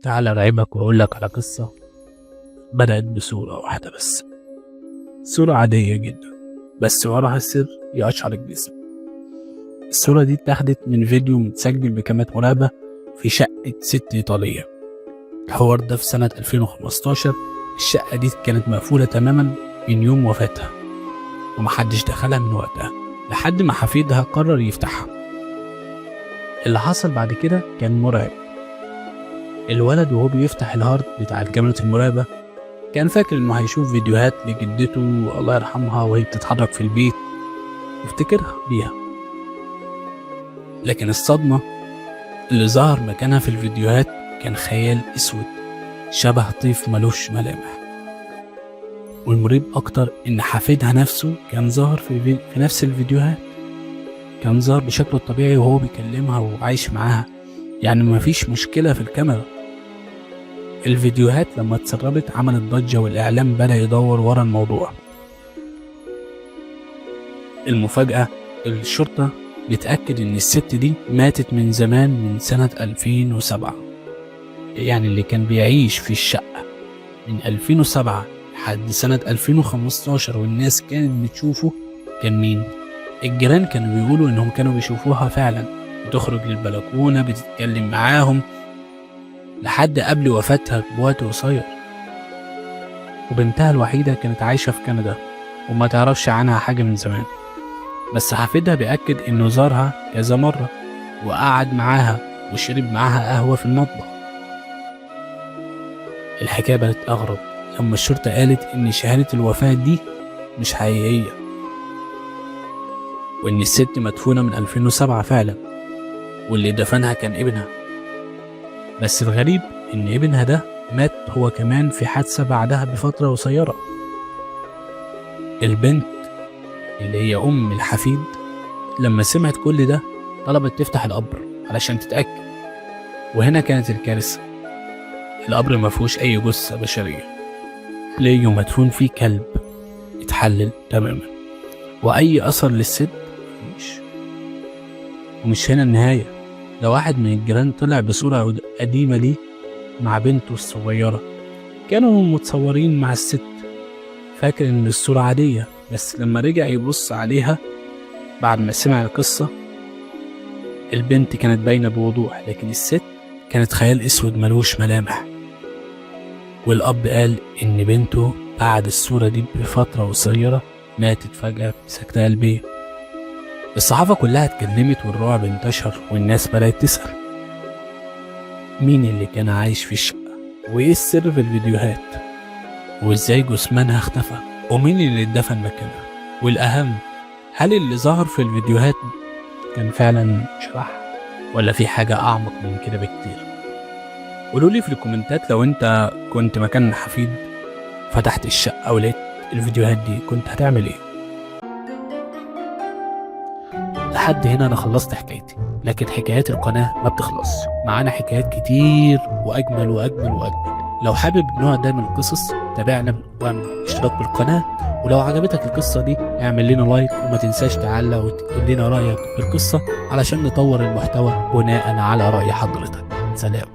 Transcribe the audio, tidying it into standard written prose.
تعال أرعبك وأقول لك على قصة بدأت بصورة واحدة بس، صورة عادية جدا بس وراها سر يقشعر الجسم. الصورة دي اتاخدت من فيديو متسجل بكاميرا مراقبة في شقة ست إيطالية. الحوار ده في سنة 2015. الشقة دي كانت مقفولة تماما من يوم وفاتها ومحدش دخلها من وقتها لحد ما حفيدها قرر يفتحها. اللي حصل بعد كده كان مرعب. الولد وهو بيفتح ال hard بتاع كاميرا المراقبة كان فاكر انه هيشوف فيديوهات لجدته الله يرحمها وهي بتتحرك في البيت يفتكرها بيها، لكن الصدمة اللي ظهر مكانها في الفيديوهات كان خيال اسود شبه طيف ملوش ملامح. والمريب اكتر ان حفيدها نفسه كان ظاهر في نفس الفيديوهات، كان ظاهر بشكله الطبيعي وهو بيكلمها وعايش معاها، يعني مفيش مشكلة في الكاميرا. الفيديوهات لما اتسربت عملت ضجة والإعلام بدأ يدور ورا الموضوع. المفاجأة الشرطة بتأكد إن الست دي ماتت من زمان، من سنة 2007. يعني اللي كان بيعيش في الشقة من 2007 لحد سنة 2015 والناس كانت بتشوفه كان مين؟ الجيران كانوا بيقولوا إنهم كانوا بيشوفوها فعلا بتخرج للبلكونة بتتكلم معاهم لحد قبل وفاتها بوقت قصير. وبنتها الوحيدة كانت عايشة في كندا وما تعرفش عنها حاجة من زمان، بس حفيدها بيأكد إنه زارها كذا مرة وقعد معاها وشرب معاها قهوة في المطبخ. الحكاية بقت أغرب لما الشرطة قالت إن شهادة الوفاة دي مش حقيقية وإن الست مدفونة من 2007 فعلا واللي دفنها كان ابنها. بس الغريب إن ابنها ده مات هو كمان في حادثة بعدها بفترة قصيرة. البنت اللي هي أم الحفيد لما سمعت كل ده طلبت تفتح القبر علشان تتأكد، وهنا كانت الكارثة. القبر ما فيهوش أي جثة بشرية، لقيوا مدفون فيه كلب اتحلل تماما وأي أثر للست مفيش. ومش هنا النهاية، ده واحد من الجيران طلع بصورة قديمة ليه مع بنته الصغيرة، كانوا متصورين مع الست، فاكر إن الصورة عادية، بس لما رجع يبص عليها بعد ما سمع القصة البنت كانت باينة بوضوح، لكن الست كانت خيال أسود ملوش ملامح. والأب قال إن بنته بعد الصورة دي بفترة قصيرة ماتت فجأة بسكتة قلبية. الصحافة كلها اتكلمت والرعب انتشر والناس بدأت تسأل مين اللي كان عايش في الشقة، وإيه السر في الفيديوهات، وإزاي جثمانها اختفى، ومين اللي اتدفن مكانها، والأهم هل اللي ظهر في الفيديوهات كان فعلا شبح ولا في حاجة أعمق من كده بكتير؟ قولوا لي في الكومنتات لو انت كنت مكان حفيد فتحت الشقة ولقيت الفيديوهات دي كنت هتعمل ايه؟ لحد هنا انا خلصت حكايتي، لكن حكايات القناة ما بتخلص، معانا حكايات كتير واجمل واجمل واجمل. لو حابب النوع ده من القصص تابعنا واعمل اشتراك بالقناة، ولو عجبتك القصة دي اعمل لنا like وما تنساش تعلق وتقول لنا رأيك في القصة علشان نطور المحتوى بناء على رأي حضرتك. سلام.